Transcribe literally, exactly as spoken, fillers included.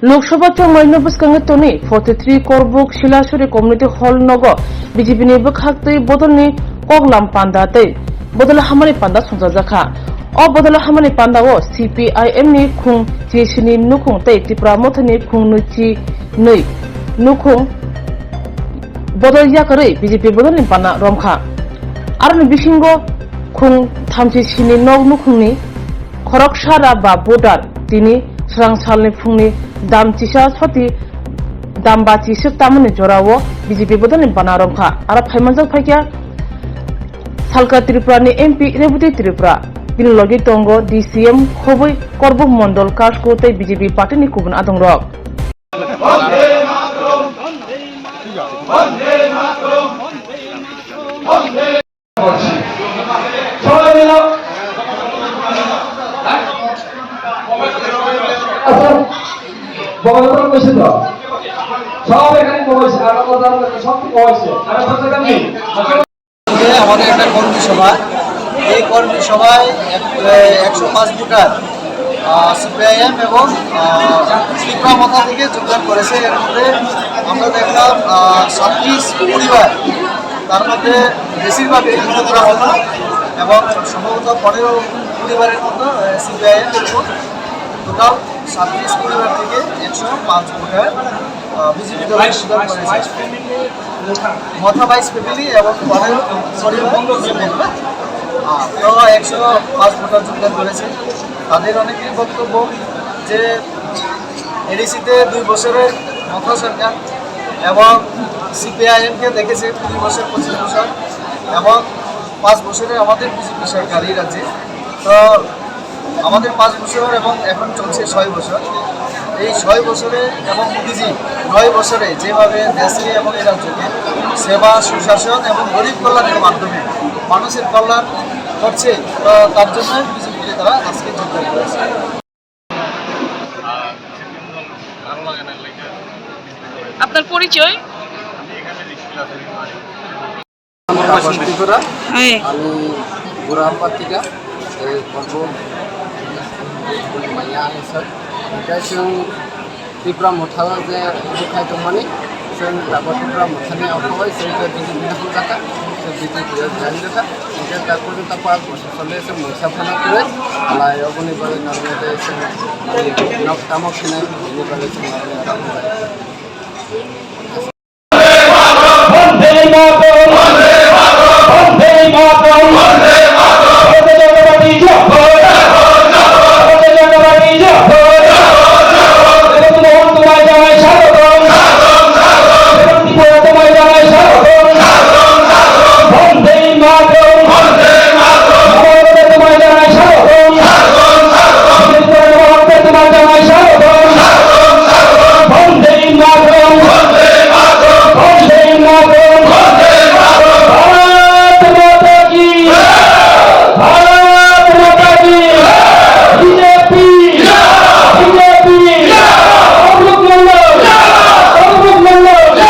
Lok Sabha chongmani bwskango tonwi forty three Korbuk Silasuri Community Hall nogo B J P ni bwkhaktwi bodolni koklam panda tei bodol hamani panda songchajakha. O bodol hamani pandao C P I M ni khung chisini nukhung tei Tipra Mothani khung nwi chi nwi nukhung bodol yakarwi B J P bodolni bana romkha. Aroni bisingo khung thamchi sini nok nukhungni khoroksa ra ba voter tini swrang salni phungni dam chisa soti dam bachi swk tamani jorao B J P bodolni bana romkha. Aro phaimanjak phaikha Salka Tripura ni M P Rebati Tripura. Bini logi tongo D C M Khobwi Korbuk Mondol Kasko tei B J P party ni kubun adongrok. সবাই মিলে। আচ্ছা, বক্তব্য বলছে তো? সব এখানে বলছে, আর কথা বলছে, সব ঠিক হয়েছে। আর কথা জানি? যে আমাদের একটা কর্মী সভা, এই কর্মী সভায় এক-, এ, একশো পাঁচ ভোটার, আহ, সিপিআইএম এবং, আহ, ত্রিপুরা মথা থেকে যোগদান করেছে। এর মধ্যে আমরা দেখলাম, আহ, সাতত্রিশ পরিবার, তার মধ্যে বেশিরভাগই ত্রিপুরা মথা এবং সম্ভবত পনেরো পরিবারের মতো, আহ, সিপিআইএম এবং টোটাল সাতত্রিশ পরিবার থেকে একশো পাঁচ ভোটার, আহ, বিজেপি দলে যোগদান করেছে। মথা বাইশ ফ্যামিলি এবং পনেরো পরিবার, আহ, তো একশো পাঁচ ভোটার যোগদান করেছে। তাদের অনেকেরই বক্তব্য যে এডিসিতে দুই বছরের মথা সরকার এবং সিপিআইএমকে দেখেছে কুড়ি বছর, পঁচিশ বছর এবং পাঁচ বছরে আমাদের বিজেপি সরকার এই রাজ্যে। তো আমাদের পাঁচ বছর এবং এখন চলছে ছয় বছর। এই ছয় বছরে এবং মোদিজি নয় বছরে যেভাবে দেশকে এবং এই রাজ্যকে সেবা, সুশাসন এবং গরিব কল্যাণের মাধ্যমে মানুষের কল্যাণ করছে, তো তার জন্য বিজেপিতে তারা আজকে যোগদান করেছে। আপনার পরিচয়? Tapos Tripura, হ্যাঁ। Ani Guramba Tiga, eh, Korbo, Maya, sir. Hingke chwng Tipra Motha je bukhai tongmani, chwng tabok Tipra Mothani okhoroi chwng je B J P no hamjakha, chwng B J P o join jakha. Hingke tak porjonto panch bosor chole chwng mungsa phano kwrwi, alai oboni bagwi norok de chwng nok tamo khenai, bini bagwi chwng norok de.